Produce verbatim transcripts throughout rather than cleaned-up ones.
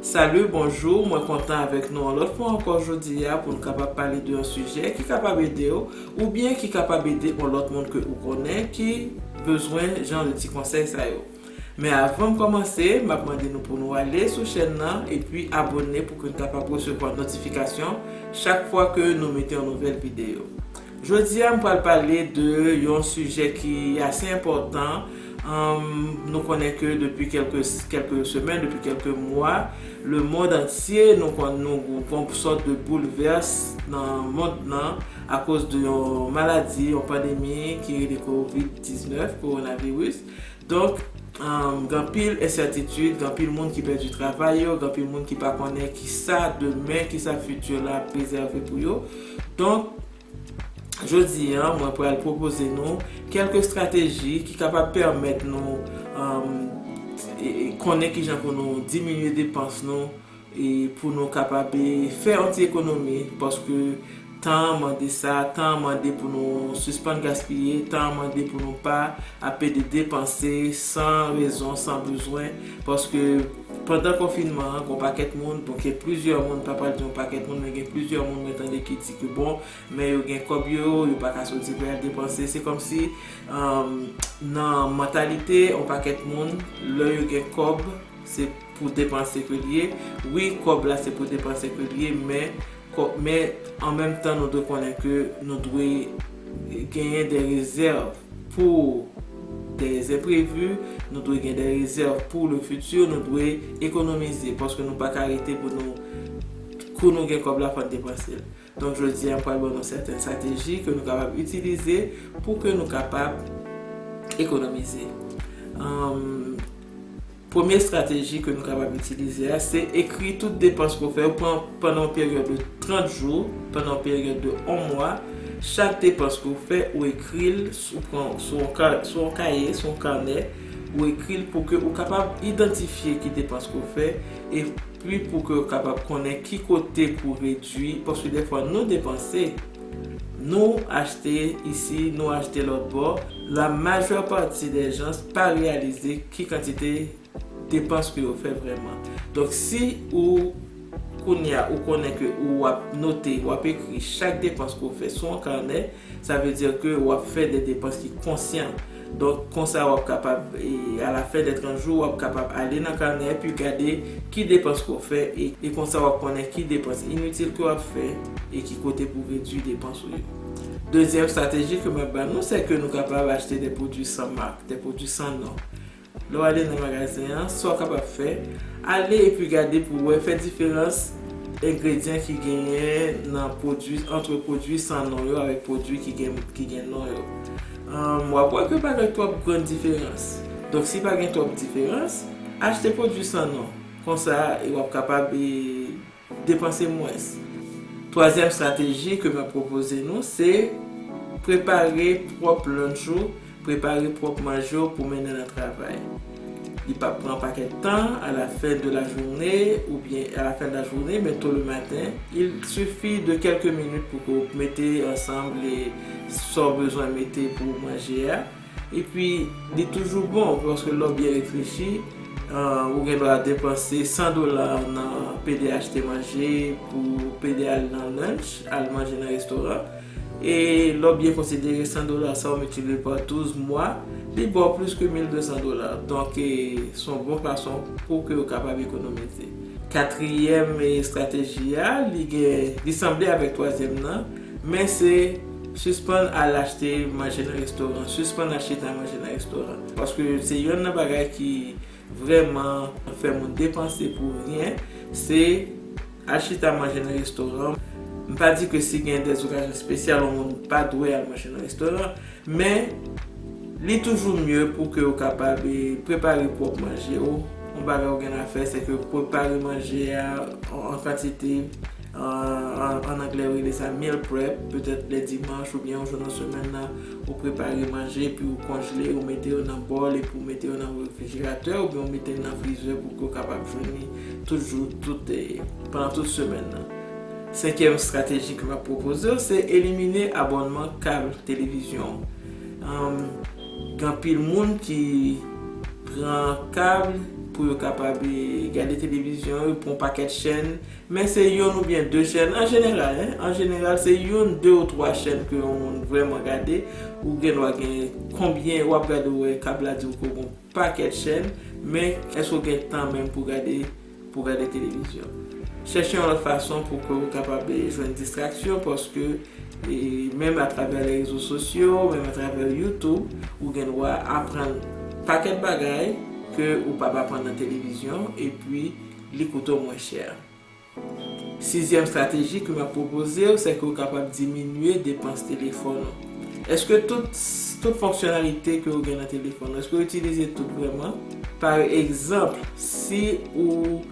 Salut, bonjou, mwen kontan avèk nou yon lòt fwa ankò jodi a pou n kapab pale de yon sijè ki kapab ede w oubyen ki kapab ede yon lòt moun ke ou konnen ki bezwen jan de ti konsèy sa yo. Men avan m kòmanse, m ap mande nou pou nou ale sou chèn nan epi abòne pou ke n kapab resevwa notifikasyon chak fwa ke nou mete yon nouvèl videyo. Jodi a, m pral pale de yon sijè ki ase enpòtan. Anm, nou konnen ke depi kèlke, kèlke semèn, depi kèlke mwa, lemonn antye, nou konn nou gon sòt de boulvès nan mond nan akoz de yon maladi, yon pandemi ki rele kovid diznèf, kowonaviris. Donk, anm, gen anpil ensètitid, gen anpil moun ki pèdi travay yo, gen anpil moun ki pa konnen kisa demen, kisa fiti la ap rezève pou yo. Donk, jodi a, mwen pral pwopoze nou kèlke estrateji ki kapab pèmèt nou, anm, e, e, konnen kijan pou nou diminye depans nou e pou nou kapab, e, fè yon ti ekonomi, paske tan an mande sa, tan an mande pou nou sispann gaspiye, tan an mande pou nou pa ap pede depanse san rezon, san bezwen, paske pandan konfinman an, gon pakèt moun, bon, gen plizyè moun, m pa pral di yon pakèt moun, men gen plizyè moun mwen tande ki di ke bon, men yo gen kòb yo, yo pa ka soti pou y al depanse. Se kòmsi, anm, nan mantalite yon pakèt moun, lè yo gen kòb, se pou depanse ke l ye. Wi, kòb la se pou depanse ke l ye, men, kò-, men an menm tan, nou dwe konnen ke nou dwe genyen de rezèv pou de enprevi, nou dwe gen de rezèv pou le futur, nou dwe ekonomize, paske nou pa ka rete pou nou, kou nou gen kòb la, fò n depanse l. Donk, jodi a, m pral ban nou sèten estrateji ke nou kapab itilize pou ke nou kapab ekonomize. Anm, premye estrateji ke nou kapab itilize a, se ekri tout depans ke w fè. Ou pran pandan yon peryòd de trant jou, pandan yon peryòd de yon mwa, chak depans ke w fè, ou ekri l, ou pran sou yon ka-, sou yon kaye, sou yon kanè, ou ekri l pou ke ou kapab idantifye ki depans ke w fè, epi pou ke w kapab konnen ki kote pou redui, paske dèfwa nou depanse, nou achte isi, nou achte lòt bò, la majeure partie des gens pa reyalize ki kantite depans ke yo fè vrèman. Donk, si ou, kounye a, ou konnen ke ou ap note, w ap ekri chak depans ke w fè sou yon kanè, sa vle di ke w ap fè de depans ki konsyan. Donk, konsa w ap kapab, e, à la fin des trant jou, w ap kapab ale nan kanè, epi gade ki depans ke w fè, e, e konsa w ap konnen ki depans initil ke w ap fè, e ki kote pou redui depans ou yo. Dezyèm estrateji ke m ap ba nou, se ke nou kapab achte de pwodui san mak, de pwodui san non. Lè w ale nan magazen an, sa w kapab fè, ale epi gade pou w wè, fè diferans engredyan ki genyen nan pwodui, ant pwodui san non yo avèk pwodui ki gen, ki gen non yo. Anm, w ap wè ke pa gen twòp grann diferans. Donk, si pa gen twòp diferans, achte pwodui san non. Konsa, e w ap kapab, e, depanse mwens. Twazyèm estrateji ke m ap pwopoze nou, se prepare pwòp lunch ou, prepare pwòp manje w pou mennen nan travay. Li p ap pran pakèt tan, à la fin de la journée, oubyen à la fin de la journée, bientôt le matin, il suffit de quelques minutes pou ke w mete ansanm sa w bezwen mete pou manje a. Epi, li toujou bon, paske lè w byen reflechi, ah, ou gen dwa depanse san dola nan pede achte manje, pou pede al nan lunch, al manje nan restoran. E lè w byen konsidere san dola sa w miltipliye pa douz mwa, li ba w plis ke mil de san dola. Donk, e, se yon bon fason pou ke w kapab ekonomize. Katriyèm, e, estrateji a, li gen, li sanble avèk twazyèm nan, men se sispann al achte manje nan restoran, sispann al chita manje nan restoran. Paske se yonn nan bagay ki vrèman fè moun depanse pou ryen, se al chita manje nan restoran. M pa di ke si gen de okazyon espesyal, yon moun pa dwe al manje nan restoran, men li toujou mye pou ke w kapab, e, prepare pwòp manje w. Yon bagay w gen a fè, se ke prepare manje a an, an kantite, an, an, an anglè, yo rele sa meal prep, petèt lè dimanch oubyen yon jou nan semèn nan, ou prepare manje, epi ou konjle, ou mete yo nan bòl, epi ou mete yo nan refrijeratè, oubyen ou mete l nan frizè pou ke w kapab jwenn li tout jou, tout, e, pandan tout semèn nan. Senkyèm estrateji ke m ap pwopoze w, se elimine abònman kab televizyon w. Anm, gen anpil moun ki pran kab pou yo kapab eh, gade televizyon, yo pran pakèt chèn, men se youn oubyen de chèn, an jeneral, en, an jeneral, se youn, de ou twa chèn ke yon moun vrèman gade, ou gen dwa gen konbyen, w ap gade, ou wè kab la di w ke w gen pakèt chèn, men èske w gen tan menm pou gade, pou gade televizyon? Chèche yon lòt fason pou ke w kapab jwenn distraksyon, paske e menm atravè le rezo sosyo, menm atravè YouTube, ou gen dwa aprann pakèt bagay ke ou p ap aprann nan televizyon, epi li koute w mwen chè. Sizyèm estrateji ke m ap pwopoze w, se ke w kapab diminye depans telefòn ou. Èske tout, tout fonksyonalite ke w gen nan telefòn ou, èske w itilize tout vrèman? Pa egzanp, si ou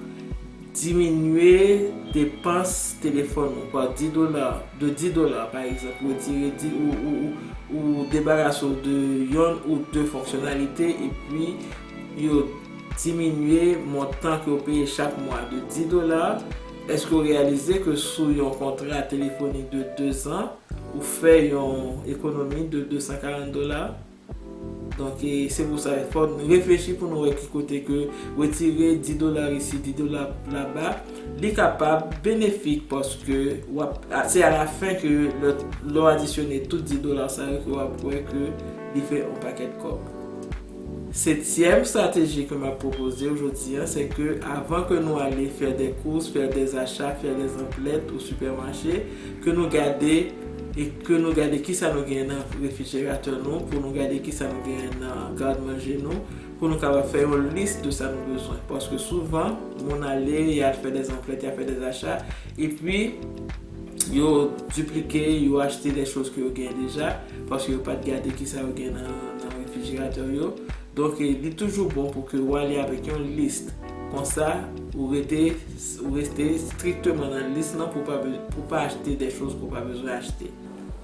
diminye depans telefòn ou pa dis dola, de dis dola pa egzanp, retire di, ou, ou, ou, ou debarase w de yonn ou de fonksyonalite, epi yo diminye montan ke w peye chak mwa de dis dola, èske w reyalize ke sou yon kontra telefonik de de zan, ou fè yon ekonomi de de san karant dola? Donk, e, se pou sa, fò n reflechi pou nou wè ki kote ke retire dis dola isi, dis dola laba, li kapab benefik paske w ap, a, se alafen ke lè, lè w adisyone tout dis dola sa yo ke w ap wè ke li fè yon pakèt kòb. Setyèm estrateji ke m ap pwopoze w jodi a, se ke avan ke nou ale fè de kous, fè de acha, fè de anplèt o sipèmache, ke nou gade, e ke nou gade kisa nou gen nan refrijeratè nou, pou nou gade kisa nou gen nan gad manje nou, pou nou kapab fè yon lis de sa nou bezwen. Paske souvan, moun ale, y al fè de anplèt, y al fè de acha, epi yo diplike, yo achte de choz ke yo gen deja, paske yo pa t gade kisa yo gen nan, nan refrijeratè yo. Donk, e, li toujou bon pou ke w ale avèk yon lis. Konsa, ou rete, ou rete strikteman nan lis lan pou pa be-, pou pa achte de choz ke w pa bezwen achte.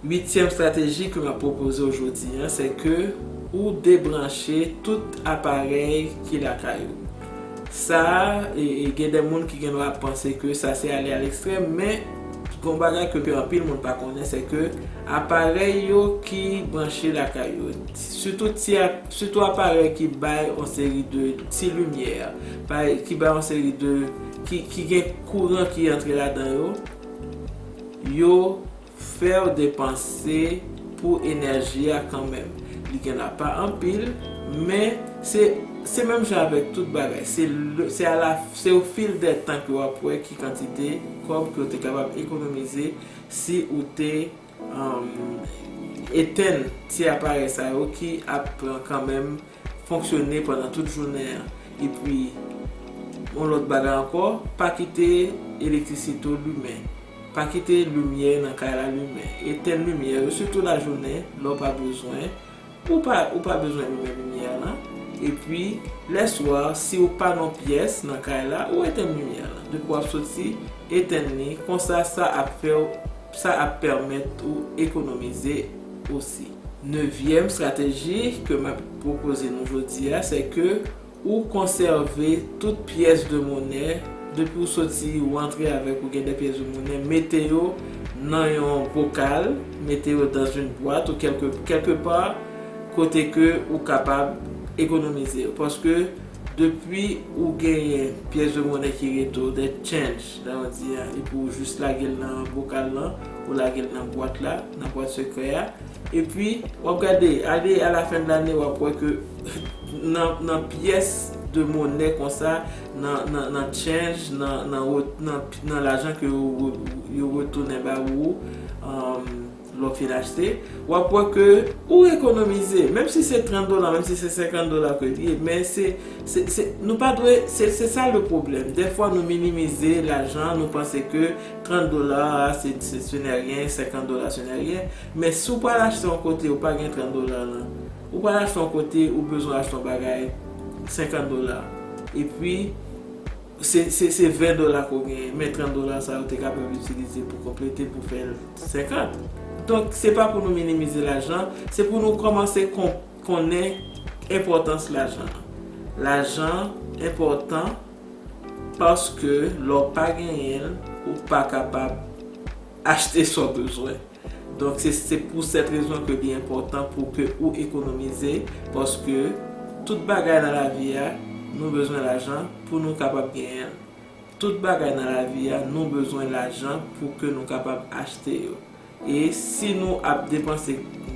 Uityèm estrateji ke m ap pwopoze w jodi a, se ke ou debranche tout aparèy ki lakay ou. Sa a, e, e, gen de moun ki gen dwa ap panse ke sa se ale a lekstrèm, men gon bagay ke, ke anpil moun pa konnen, se ke aparèy yo ki branche lakay yo, sitou ti a, sitou aparèy ki bay yon seri de ti limyè, bay, ki bay yon seri de, ki, ki gen kouran ki antre ladan yo, yo fè w depanse pou enèji a kanmenm. Li gen la pa anpil, men se, se menm jan avèk tout bagay. Se le, se a la, se o fil dè tan ke w ap wè ki kantite kòb ke w te kapab ekonomize si ou te, um, etenn ti aparèy sa yo ki ap kanmenm fonksyone pandan tout jounen an. Epi, yon lòt bagay ankò, pa kite elektrisite w limen. Pa kite limyè nan kay la limen. Etenn limyè yo, sitou lajounen, lè w pa bezwen. Ou pa, ou pa bezwen limen limyè lan. Epi, lèswa, si w pa nan pyès nan kay la, ou etenn limyè lan. Depi w ap soti, etenn li. Konsa, sa ap fè w, sa ap pèmèt ou ekonomize osi. Nevyèm estrateji ke m ap pwopoze nou jodi a, se ke ou konsève tout pyès de monè, depi ou soti, ou antre avèk ou gen de pyès de monè, mete yo nan yon bokal, mete yo dans une boîte ou quelque, quelque part, kote ke ou kapab ekonomize yo. Paske depi ou genyen pyès de monè ki rete w, de change, sa vle di a, epi ou jis lage l nan bokal lan, ou lage l nan bwat la, nan bwat sekrè a, epi w ap gade, ale a la fen de lane, w ap wè ke nan, nan pyès de monè konsa, nan, nan, nan change, nan, nan, nan, nan lajan ke yo, yo retounen ba ou, um, lè w fin achte, w ap wè ke ou ekonomize, menm si se trant dola, menm si se senkant dola ke li ye, men se, se, se, nou pa dwe, se, se sa le pwoblèm. Dèfwa, nou minimize lajan, nou panse ke trant dola, se, se, se nè ryen, senkant dola, se nè ryen. Men si w pral achte yon kote, ou pa gen trant dola lan, ou pral achte yon kote, ou bezwen achte yon bagay, senkant dola. Epi, se, se, se ven dola ke w genyen, men trant dola sa yo te kapab itilize pou konplete, pou fè l senkant. Donk, se pa pou nou minimize lajan, se pou nou kòmanse kon-, konnen enpòtans lajan. Lajan enpòtan paske lè w pa genyen l, ou pa kapab achte sa w bezwen. Donk, se, se pou sèt rezon ke li enpòtan pou ke ou ekonomize, paske tout bagay nan lavi a, Nou bezwen lajan pou nou kapab genyen l. Tout bagay nan lavi a, nou bezwen lajan pou ke nou kapab achte yo. E si nou ap depanse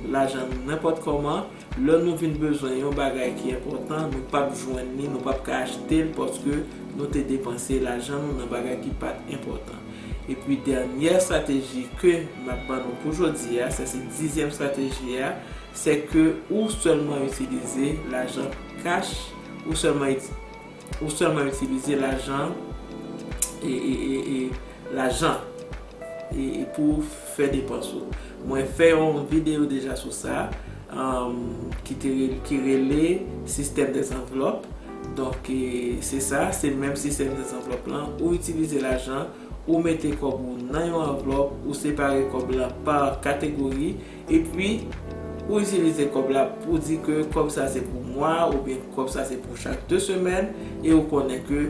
lajan nou nenpòt kòman, lè nou vin bezwen yon bagay ki enpòtan, nou p ap jwenn li, nou p ap ka achte l paske nou te depanse lajan nou nan bagay ki pa t enpòtan. Epi dènyè estrateji ke m ap ban nou pou jodi a, sa se dizyèm estrateji a, se ke ou sèlman itilize lajan cash, ou sèlman iti- ou sèlman itilize lajan e, e, e, e lajan e, e pou fè depans ou. Mwen fè yon videyo deja sou sa, um, ki te re- ki rele sistèm dè anvlòp. Donk, e, se sa, se menm sistèm dè anvlòp lan. Ou itilize lajan, ou mete kòb ou nan yon anvlòp, ou separe kòb la pa kategori, epi ou itilize kòb la pou di ke kòb sa se pou mwa, oubyen kòb sa se pou chak de semèn, e ou konnen ke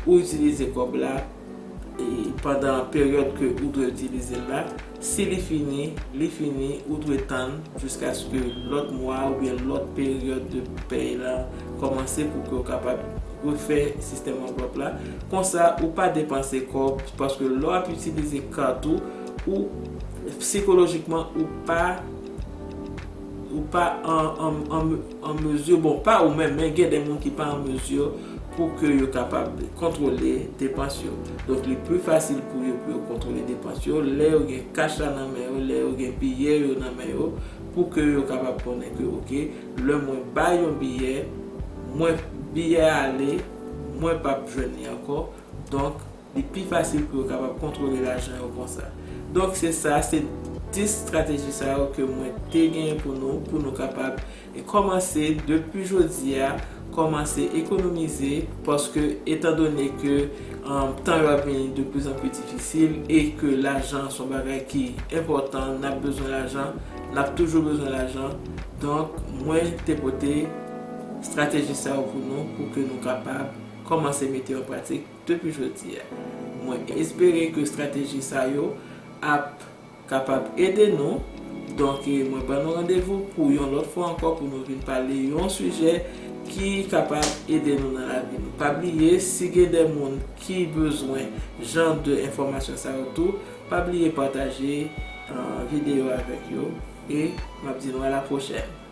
ou itilize kòb la e pandan peryòd ke ou dwe itilize l la. Si li fini, li fini, ou dwe tann jiskaske lòt mwa oubyen lòt peryòd de pèy la kòmanse pou ke w kapab refè sistèm anvlòp la. Konsa, ou pa depanse kòb, paske lè w ap itilize kat ou, ou sikolojikman, ou pa ou pa an, an, an, an mezi, bon, pa ou menm, men gen de moun ki pa an mezi pou ke yo kapab kontwole depans yo. Donk, li pli fasil pou yo, pou yo kontwole depans yo, lè yo gen kach la nan men yo, lè yo gen biyè yo nan men yo, pou ke yo kapab konnen ke, oke, lè mwen bay yon biyè, mwen, biyè a ale, mwen p ap jwenn li ankò. Donk, li pi fasil pou yo kapab kontwole lajan yo konsa. Donk, se sa, se dis estrateji sa yo ke mwen te genyen pou nou, pou nou kapab kòmanse depi jodi a, kòmanse ekonomize, paske etandone ke, um, tan yo ap vini de pli an pli difisil e ke lajan se yon bagay ki enpòtan, n ap bezwen lajan, n ap toujou bezwen lajan. Donk, mwen te pote estrateji sa yo pou nou, pou ke nou kapab kòmanse mete yo an pratik depi jodi a. Mwen espere ke estrateji sa yo ap kapab ede nou. Donk, e, mwen ban nou randevou pou yon lòt fwa ankò pou nou vin pale yon sijè ki kapab ede nou nan lavi nou. Pa bliye, si gen de moun ki bezwen jan de enfòmasyon sa yo tou, pa bliye pataje, uh, videyo avèk yo. E m ap di nou a la pwochèn.